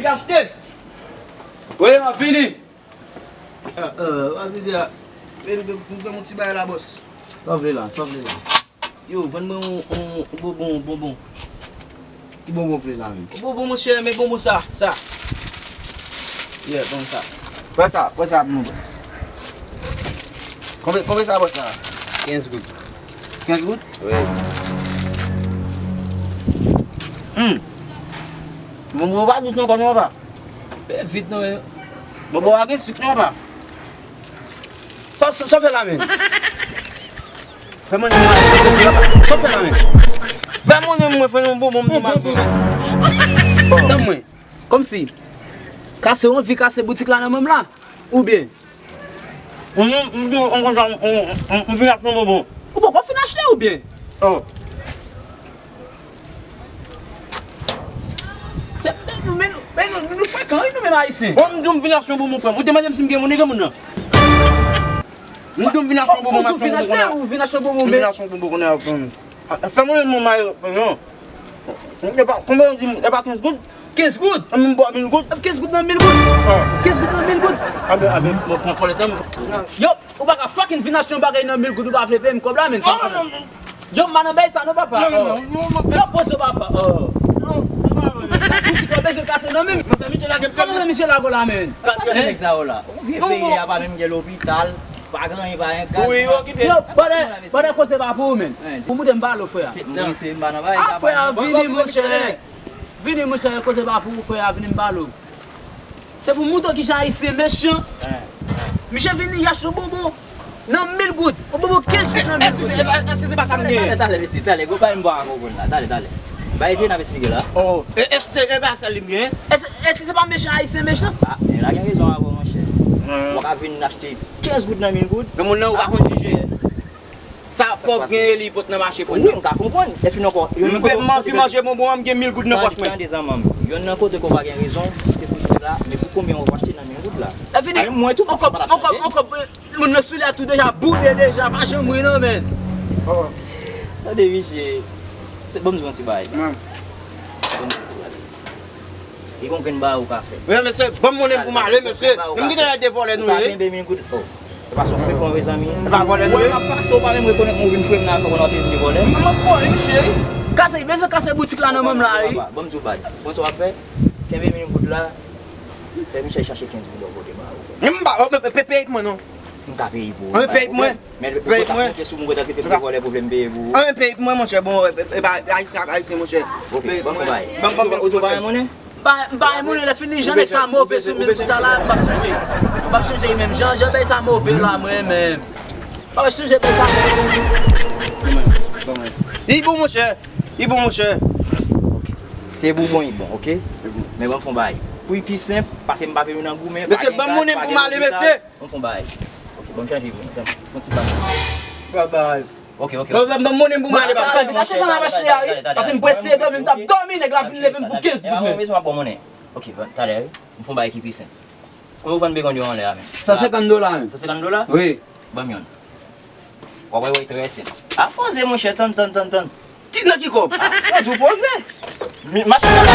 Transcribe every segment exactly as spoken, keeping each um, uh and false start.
Li achte. Wi, m ap vini. Ah, ah, w ap vini a. Men, men, men, men, yon ti bagay la, bòs. Sa w vle la, sa w vle la. Yo, vann mwen yon, yon, yon bonbon, bonbon. Ki bonbon w vle la menm? Yon bonbon, monchè, men bonbon sa, sa. Yeah, bonbon sa. Pran sa, pran sa pou nou, bòs. Konbyen, konbyen sa, bòs, la? Kenz goud. Kenz goud? Wi. Hmm. Bonbon pa dout non, kòman, papa? Byen vit non, men. Bonbon pa gen sik non, papa. Sa, sa, sa w fè la menm? Fè mwen menm mwen. Sa w fè la menm? Fè mwen menm mwen fè yon bonbon m di mal. Tann mwen. Kòmsi. Kase yon vi kase boutik la nan men m la. Oubyen. M, m, m, m, m, m, m, m vin achte yon bonbon. Ou poko fin achte oubyen? Oh. Se, men nou, men nou, men nou, nou frekan, wi, nou menm Ayisyen. Bon, m di w m vin achte yon bonbon, frè m. Ou te mande m si m gen monnen, gen moun nan. M di w m vin achte yon bonbon, m achte yon bonbon kounye a. Ou vin achte yon bonbon, men. M vin achte yon bonbon kounye a, frè m. A, fè mwen yon mari, frè m. E pa, konbyen yo di m, e pa kenz goud? Kenz goud? An, m ba w mil goud. Kenz goud nan mil goud? Ah. Kenz goud nan mil goud? Anben, anben, bon, pran, pran lè tan. Yo, ou pa ka fucking vin achte yon bagay nan mil goud, ou pa vle peye m kòb la, men. Non, non, non, non. Yo, m pa nan bay sa non, papa. Non, non, non, non, non. Yo, poze, papa. Oh. Non, m pa vle. Boutik la bezwen kase nan men m. Mwen fè misye lage m. Kòman misye lage w la, men? Gad, gad nèg sa yo la. Yon vye peyi a pa menm gen lopital, pa gen anyen, pa gen gaz. Wi, yo okipe. Yo, bòdè, bòdè koze pa pou ou, men. Pou moute m pale w, frè. Se, m prese, m pa nan bay. Ah, frè a, vini, monchè. Vini, monchè, koze pa pou ou, frè a, vini m pale w. Se pou m montre w kijan Ayisyen mechan. Misye vini, li achte yon bonbon nan mil goud. Yon bonbon kenz goud nan mil goud. Èske se pa sa m genyen? Talè, talè, mesye, talè. Gwo bay m bwa avè w konn la. Talè, talè. Bay, eseye n ap esplike la. Oh, e, èske se, e pa sa li m genyen? Èske, èske se pa mechan Ayisyen mechan? Ah, men la gen rezon avè w, monchè. Ou pa ka vin achte kenz goud nan mil goud. Granmoun nan, ou pa konn jije. Sa pòv genyen li pot nan mache fò. Wi, m ka konprann. Epi ankò, m anvi manje bonbon an, m gen mil goud nan pòch mwen. Tande, tande, zanmi m. Youn nan kote ke w pa gen rezon, se pou sila, men pou konbyen w achte nan mil goud la? Epi mwen tou, on kòb, on kòb, on kòb, moun nan sou li a tou deja boude deja, pa janm ri non, men. Tande, misye, se ban m di w yon ti bagay. Ban m di w yon ti bagay. Li gon grenn bagay ou ka fè. Men mesye, ban m monnen pou m ale, mesye. Menm ki te de vòlè nou ye. Ou ka kenbe mil goud. Oh. Se pa son frekan, mezanmi. Se pa vòlè nou ye. Ou wè m ap pase, ou pa menm rekonèt mwen, ou vin frè m nan, fò w ap vin vòlè m. M ap vòlè, mesye. Kase, bezwen kase boutik la nan men m la, wi. Ban m di w baz. Konn sa w ap fè? Kenbe mil goud la. Fè Michel chache kenz goud bò kote ba ou. Men m pa, pe, pe, peye mwen non. M ka peye pou ou. An, peye mwen. Men ou pa konte sou mwen, ou ta kite m vòlè pou vle m peye pou ou. An, peye mwen, monchè. Bon, e, e, e pa Ayisyen ak Ayisyen, monchè. Ok, ban m fè yon bagay. Ban m, ban m, ou di w pa gen monnen? M pa, m pa gen monnen, lè fini, jan nèg sa move sou mil goud sa la, m p ap chanje. M p ap chanje menm. Jan, jan bagay sa move la, mwen menm. M p ap chanje bagay sa. Li bon, monchè. Li bon, monchè. Ok. Se bonbon, li bon, ok? Men ban m fè yon bagay. Pou li pi senp, paske m pa vle nou nan goumen. Mesye, ban m monnen pou m ale, mesye. Ban m fè yon bagay. Ok, ban m chanje pou nou. Tann, yon ti bagay. Babay. Ok, ok. Ban, ban, ban m monnen pou m ale, papa. Fè vin achte sa nan mache a, wi. Paske m prese, dòmi, m t ap dòmi, nèg la vin leve m pou kenz goud, men. Mezanmi, m ap bon monnen. Ok, talè, wi. M fè yon bagay ki pi senp. Konbyen w vann begonn yo anlè a, men? San senkant dola, men. San senkant dola? Wi. Ban m yonn. W ap wè, wè, trè senp. A poze, monchè, tann, tann, tann, tann. Ki nan ki kòb? Ah, mwen di w poze. Mi, machin nan la,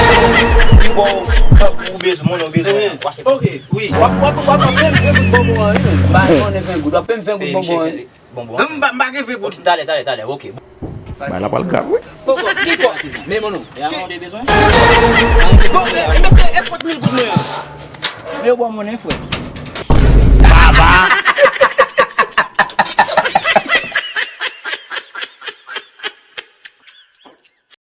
ki bò w, ou bezwen, moun ou bezwen, w achte. Ok, wi. W ap, w ap, w ap, w ap ven, ven goud bonbon an, wi, men. Ba, konnen ven goud, w ap ven goud bonbon an, wi. Bonbon an. M pa, m pa gen ven goud. Ok, talè, talè, talè, ok. Bay la pral grav, wi. Poko, ki kòb? Men, moun ou. E a moun de bezwen? Bon, men, men se e kot mil goud mwen an. Men yo ba w monnen, frè. Baba!